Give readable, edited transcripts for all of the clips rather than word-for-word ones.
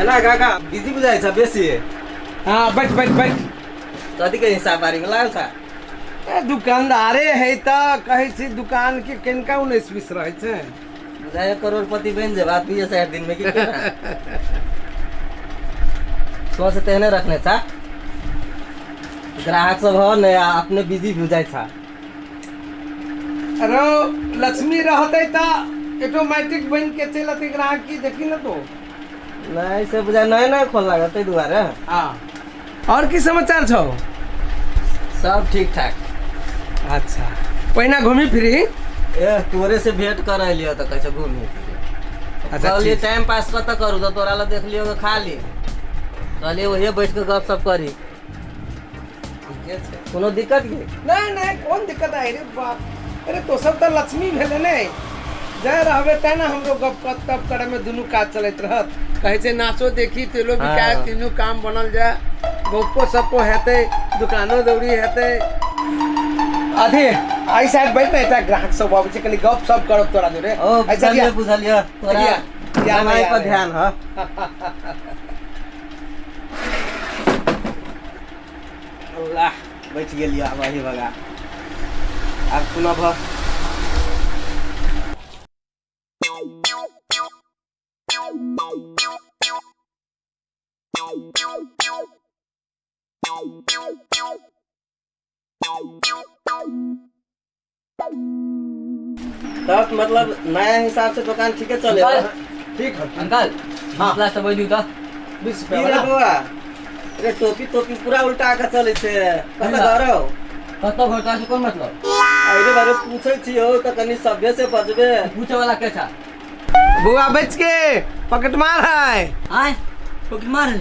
एना काका बिजी बुझाइ छ बेसी। हाँ, बैठ बैठ बैठ। कथी के हिसाब बारी में लागल छ? ए, दुकानदारे है तऽ कहै छी दुकान के कनिका 19 20 रहै छै। बुझाइ करोड़पति बनि जेबा 2 60 दिन में की केना? सोच तेहने रखने छ, ग्राहक सब हो ने आ अपने बिजी बुझाइ छ। अरे लक्ष्मी रहतै तऽ ऑटोमेटिक बनि के चलि अतै ग्राहक की, देखी ने तो। नहीं से बुझाइ नहीं नहीं खोल लागल ताहि दुआरे। हाँ, और की समाचार छौ? सब ठीक ठाक। अच्छा, पहिना घूमी फिरी? ए, तोरे से भेंट कर अलियो तऽ कहै छै घूमी फिरी। अच्छा, कहलियै ठीक। टाइम पास कतऽ करू, तऽ तोरा लग देख लियौ खाली, कहलियै ओहे बैठ कऽ गप सप करी। ठीके छै। कोनो दिक्कत के? नहीं नहीं, कोन दिक्कत आई रे बाप। अरे तो सब तऽ लक्ष्मी भेलै ने, जाय रहबे तै ने हमरो गप कप तप करे में दुनू काज चलैत रहत। कहै छै नाचो देखी तेलो बिकाय। तीनू काम बनल जाय, गप्पो सप्पो हेतै, दुकानो दौरी हेतै। अथी एहि साइड बैठ ने, एकटा ग्राहक सब अबै छै, कनि गप सप करब तोरा जोरे। ओ ऐसा बुझलियै। किया? बुझलियै तोरा। किया? किया कमाइ नहीं पर आ रहे? ध्यान ह। अल्लाह, बैठ गेलियै आब अही बगा, आब सुनब। तब मतलब नया हिसाब से दुकान ठीके चले। अंकल। ठीक है। अंकल। हाँ। 20 लाख से बैठू तऽ। 20 की रुपया रे वाला। बौआ, अरे टोपी तोपी पूरा उल्टा के चले छै, कतऽ घर हौ? कतऽ घर तोरा से कोन मतलब? अरे बारे पूछै छियौ तऽ कनि सभ्य से बजबे। पूछे वाला के छा? बौआ, बच के, पॉकेट मार है। आय, पॉकेट मार है?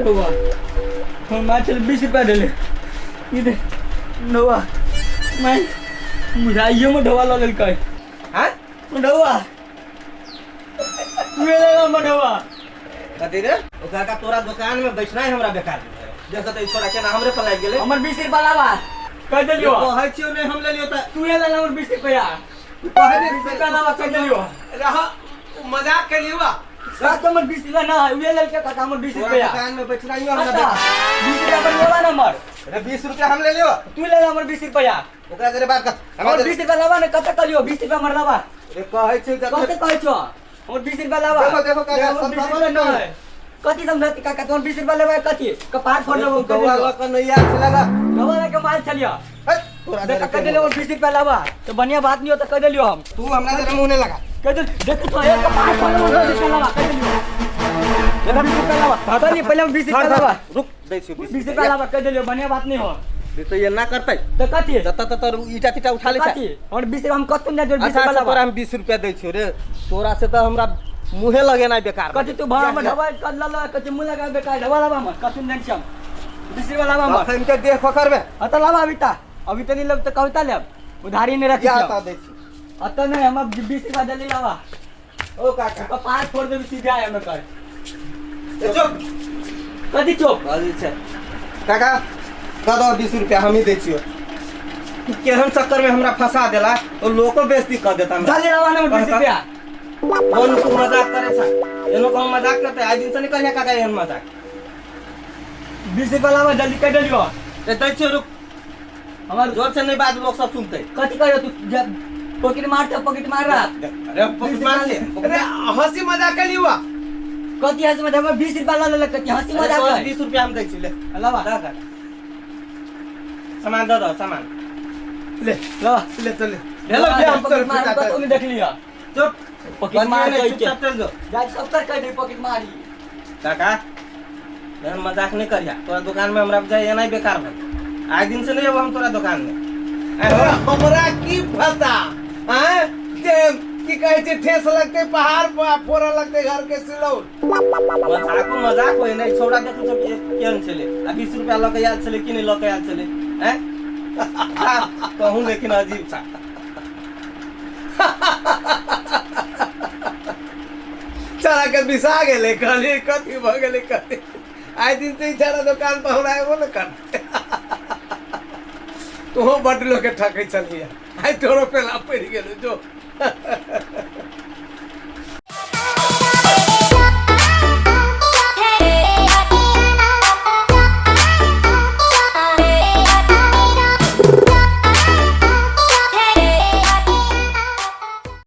बौआ, हम मार चल 20 रुपया देले। ई दे नौआ, मैं मुझाइयो में ढोवा लऽ लेलकै। हाँ। ढोवा तू ले मढोवा। कथी रे ओ काका, तोरा दुकान में बैठनाइ हमरा बेकार बुझाइ। देख तऽ ई छोड़ा केना हमरे पर लागि गेलै। हमर 20 रुपया लावा, कह देलियो। कहै छियौ नहि हम लेलियौ तऽ। तू ले हमर 20 रुपया। कहै 20 रुपया लावा, कह देलियो। रह, मजाक केलियौ बा। सात हमर 20 रुपया ना है, उहे लेलकै काका हमर 20 तोरा रुपया। दुकान में बैठनाइयो हमरा अच्छा, बेकार। 20 रुपया पर लेवा नंबर। अरे 20 रुपया हम लेलियौ। तू ले हमर 20 रुपया। ओकरा जरे बात कर हमरा हमर जरे। 20 रुपया लावा ने, कते कहलियो 20 रुपया हमर लावा। अरे कहै छियौ जखन कते कहै छौ हमर 20 रुपया लावा। देखो, देखो काका, हमर 20 समझाबो रुपया नहि। ना है। कथी समझाती काका? तोहर 20 रुपया लेवा कथी कपार फोड़ लेबो? गौआ लऽ कऽ नहि आयल छलै ने। गौआ लऽ के माल छलियो। है, तोरा देख जरे कह देलियो हमर 20 रुपया लावा तो बढ़िया बात नहीं हो तो कह देलियो हम। तू हमरा जरे मुँह नहि लगा। कह देल, देख तो एक कपार फोड़ लेबो। 20 रुपया लावा, कह देलियो। 20 रुपया लावा, पता नहीं पहले हम 20 रुपया लावा। रुक, दै छियौ 20। 20 रुपया लावा, कह देलियो, बढ़िया बात नहीं हो। तो ये ना करतै। तो कथी? जतऽ ततऽ ईटा तीटा उठा लै छै। कथी हमर 20 रुपया हम कतौ नहि जोड़ 20 अच्छा रुपया अच्छा लावा। तोरा हम 20 रुपया दै छियौ रे, तोरा से तऽ हमरा मुँहे लगेनाइ बेकार। कथी तू भाव में ढवा कद ला, कथी मुँह लगा बेकार ढवा लावा हमर, कथी नहीं छी हम। 20 रुपया लावा हमर। अखन के देह पकड़बे। हाँ तो लावा अभी ता, अभी तो नहीं लब तो कविता लेब, उधारी नहीं रखी। या ता दै छी। अतः नहीं, हम 20 रुपया जल्दी लावा। ओ काका। कपार फोड़ देबी सीधा आए में कर। ए चुप। कथी चुप? बाजै छै काका, दऽ दऽ 20 रुपया हमही दै छियौ। तू केहन चक्कर में हमरा फंसा देला, ओ लोको बेइज्जती कऽ देता हमरा। जल्दी लावा ना 20 रुपया। कोन तू मजाक करे छ? एनो कहूँ मजाक करते? आइ दिन से नहीं कहिया काका एहन मजाक। 20 रुपया लावा जल्दी, कह देलियो। ए, दै छियौ, रुक। हमार जोर से नहीं बाज, लोग सब सुनते। कथी कहियो तू? जब पॉकेट मार तो पॉकेट मार रहा। अरे पॉकेट मार ले। अरे हंसी मजाक केलियौ बा। कथी हंसी मजाक? हमर 20 रुपया ला लेलक, कथी हंसी मजाक है? 20 रुपया हम दै छी, ले। लावा। दऽ काका, सामान दऽ दऽ सामान। ले। लावा। ले तो ले। भेलो लावा, ले, हम पॉकेट तोर मार पिता कतौ नहीं देख लिया। चुप। पॉकेट मार बजिए नहि, कहि के। चुपचाप चल जो। जा सब तर कह दे पॉकेट मारी। काका, एहन मजाक नहि करिया। तोरा दुकान में हमरा बुझाइ एनाइ बेकार भेल। आइ दिन से नहि अयबो हम तोरा दुकान में। अरे हमरा की पता आँय जे की कहै छै, ठेस लगतै पहाड़ पर आ फोड़ऽ लगतै घर के सिलौट। मजाको मजाक होइ नहि। छौड़ा देखू सब केहन छलै आ 20 रुपया लऽ के आयल छलै कि नहि लऽ के आयल छलै? आँय कहूँ, लेकिन अजीब छा। चरा के बिसा गेलै। कहलियै कथी भऽ गेलै कथी? आइ दिन से ई छाड़ा दोकान पर हमरा एबो ने करतै। तोहो बड्ड लोकके ठकै छलियै, आइ तोरो पेला पड़ि गेलौ। जो।